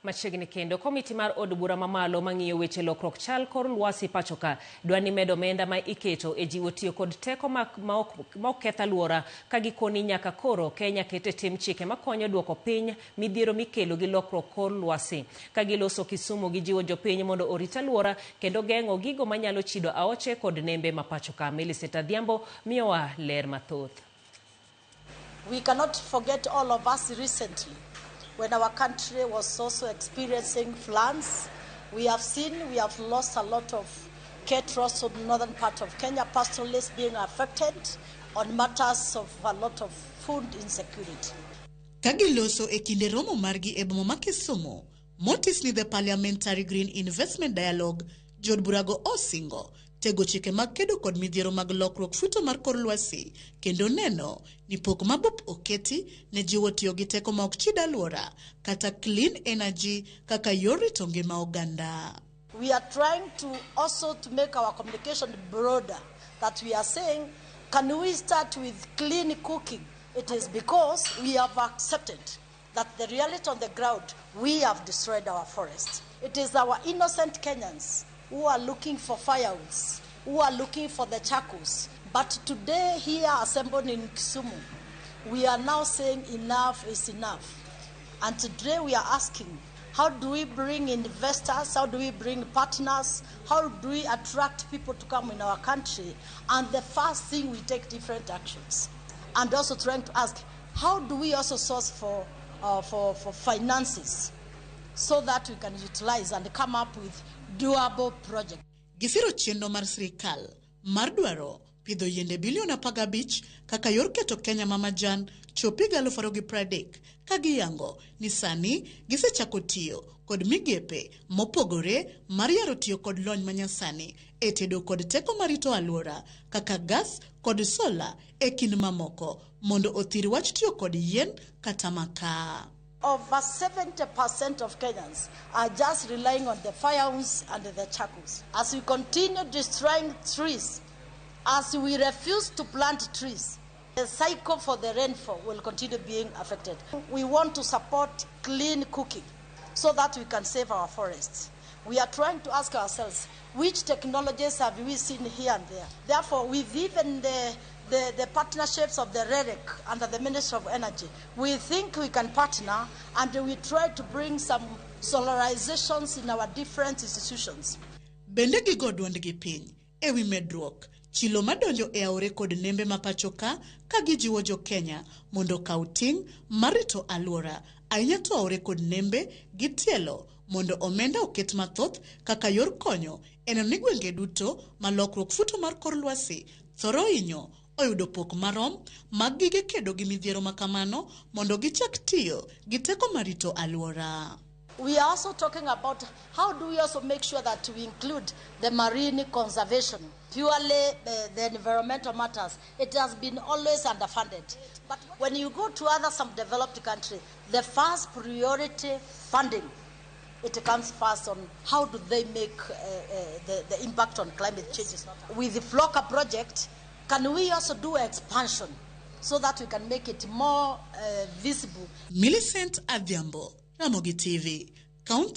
Machiegni kendo, komiti mar od bura mamalo mang'iyo weche lokruok chal kor lwasi pachoka dwa ni medo omenda ma iketo e jiwo tiyo kod teko ma ok keth alwora ka gikoni nyaka koro Kenya ket e tim chike makonyo duoko piny midhiero mikelo gi lokruok kor lwasi. Ka giloso Kisumu, gijiwo jopiny mondo orit alwora kendo geng'o gigo manyalo chido aoche kod nembe ma pachoka. Millicent Adhiambo miyowa ler mathoth. We cannot forget, all of us, recently when our country was also experiencing floods. We have seen we have lost a lot of cattle in the northern part of Kenya, pastoralists being affected on matters of a lot of food insecurity. Ka giloso e kinde romo margi e boma ma Kisumu, motis ni the Parliamentary Green Investment Dialogue, jood burago osingo tego chike mag kedo kod midhiero mag lokruok futo mar kor lwasi kendo neno ni pok mabup oketi ne jiwo tiyo gi teko ma ok chid alwora kata clean energy kaka yor rito ngima oganda. We are trying to also to make our communication broader, that we are saying, can we start with clean cooking? It is because we have accepted that the reality on the ground, we have destroyed our forest. It is our innocent Kenyans who are looking for firewoods, who are looking for the charcoals. But today, here assembled in Kisumu, we are now saying enough is enough. And today we are asking, how do we bring investors? How do we bring partners? How do we attract people to come in our country? And the first thing, we take different actions. And also trying to ask, how do we also source for finances so that we can utilize and come up with doable projects? Gisiro chenro mar sirikal mar dwaro pidho yiende bilion 15 kaka yor keto Kenya ma majan chop higa 2030, ka giyango ni sani gisechako tiyo kod migepe mopogore mar yaro tiyo kod lony manyasani e tedo kod teko marito alwora kaka gas kod sola e kind mamoko mondo othir wach tiyo kod yien kata makaa. Over 70% of Kenyans are just relying on the firearms and the charcoals. As we continue destroying trees, as we refuse to plant trees, the cycle for the rainfall will continue being affected. We want to support clean cooking so that we can save our forests. We are trying to ask ourselves, which technologies have we seen here and there? Therefore, with even the partnerships of the REREC under the Ministry of Energy, we think we can partner and we try to bring some solarizations in our different institutions. Bende gigo duondgi piny ewi medruok chilo madonjo e aore kod nembe ma pacho ka, ka gijiwo jo Kenya mondo okaw ting' mar rito alwora, ahinya to aore kod nembe gi tielo, mondo omenda oket mathoth kaka yor konyo e neno ni gwenge duto ma lokruok futo mar kor lwasi thoro hinyo oyudo pok marom mag gige kedo gi midhiero makamano mondo gichak tiyo gi teko marito alwora. We are also talking about how do we also make sure that we include the marine conservation, purely the environmental matters. It has been always underfunded. But when you go to other some developed countries, the first priority funding, it comes first on how do they make the impact on climate changes. With the FLLoCA project, can we also do expansion so that we can make it more visible? Millicent Adhiambo, Ramogi TV, County.